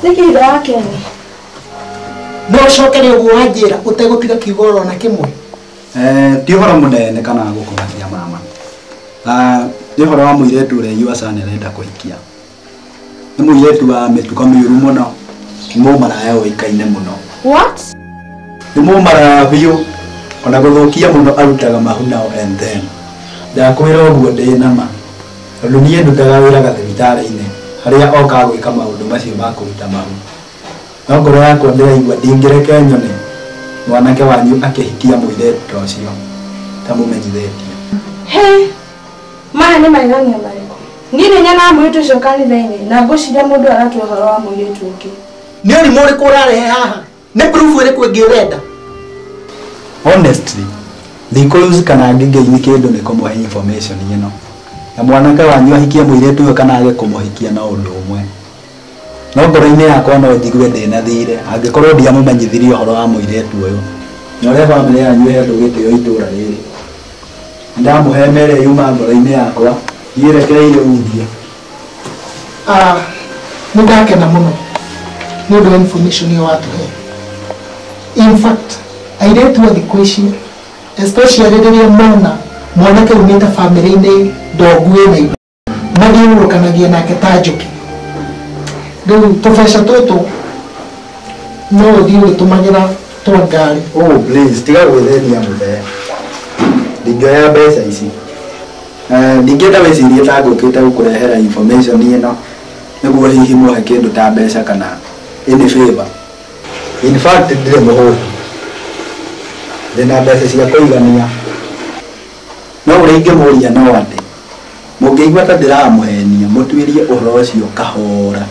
Nĩkĩ ithe wa Ken? No ũcokere ũguo wanjĩra ũtegũtiga kiugo oro na kĩmwe. Ti ũhoro mũnene kana gũkũmakia mama. Nĩ ũhoro wa mũirĩtu ũrĩa your son arenda kũhikia. Nĩ mũirĩtu wa mĩtugo mĩũru mũno. Nĩ mũmaraya ũĩkaine mũno. What? Nĩ mũmaraya biũ. Ona gũthũkia mũno arutaga mahu now and then. Ndakwĩra ũguo ndĩ na ma. Tondũ niĩ ndutaga wĩra gathibitarĩ-inĩ harĩa okaga gwĩka maũndũ macio ma kũruta mahu. No ngoro yakwa ndĩraigua ndingĩreke nyone mwanake wanyu akĩhikia mũirĩtu ta ũcio tamũmenyithĩtie. He! Maya nĩ magegania marĩkũ? Niĩ nĩ nyonaga mũirĩtu ũcio kanitha-inĩ na ngwĩciria mũndũ aratua ũhoro wa mũirĩtu ũngĩ. Nĩ ũrimũ ũrĩkũ ũrarehe haha? Nĩ proof ĩrĩkũ ĩngĩ ũrenda? Honestly, ndikũlose kana ngĩgain kĩndũ nĩ kũmũhe information ĩno. Na mwanake wanyu ahikie mũirĩtu ũyũ kana age kũmũhikia no ũndũ ũmwe. No ngoro-inĩ yakwa no njigue ndĩna thirĩ angĩkorwo ndiamũmenyithirie ũhoro wa mũirĩtu ũyũ. Na ũrĩa bamĩrĩ yanyu ĩhetwo gĩtĩo itũũra rĩrĩ. Ndamũhe mĩrĩa yuma ngoro-inĩ yakwa, niĩ rekereirio ũthiĩ. Nĩ ndakena mũno nĩ ũndũ wa information ĩyo watũhe. In fact, airĩtu a thikũ ici, especially rĩrĩa mona mwanake umĩte bamĩrĩ-inĩ ndongu ĩna indo, mathiũrũrũkanagia nake ta njũkĩ. Rĩu tũbeca tũtũ no ũthiĩ ũgĩtũmagĩra twa ngari. Oh, please, tiga gwĩthĩnia mũthee. Ndingĩoya mbeca ici. Ndingĩenda wĩcirie ta ngũkĩte gũkũrehera information ĩno nĩguo hihi mũhe kĩndũ ta mbeca kana any favor. In fact, ndirĩ mũhũtu. Ndĩna mbeca cia kũigania. No ũrĩa ingĩmũria no atĩ mũngĩigua ta ndĩramũhenia mũtuĩrie ũhoro ũcio kahora.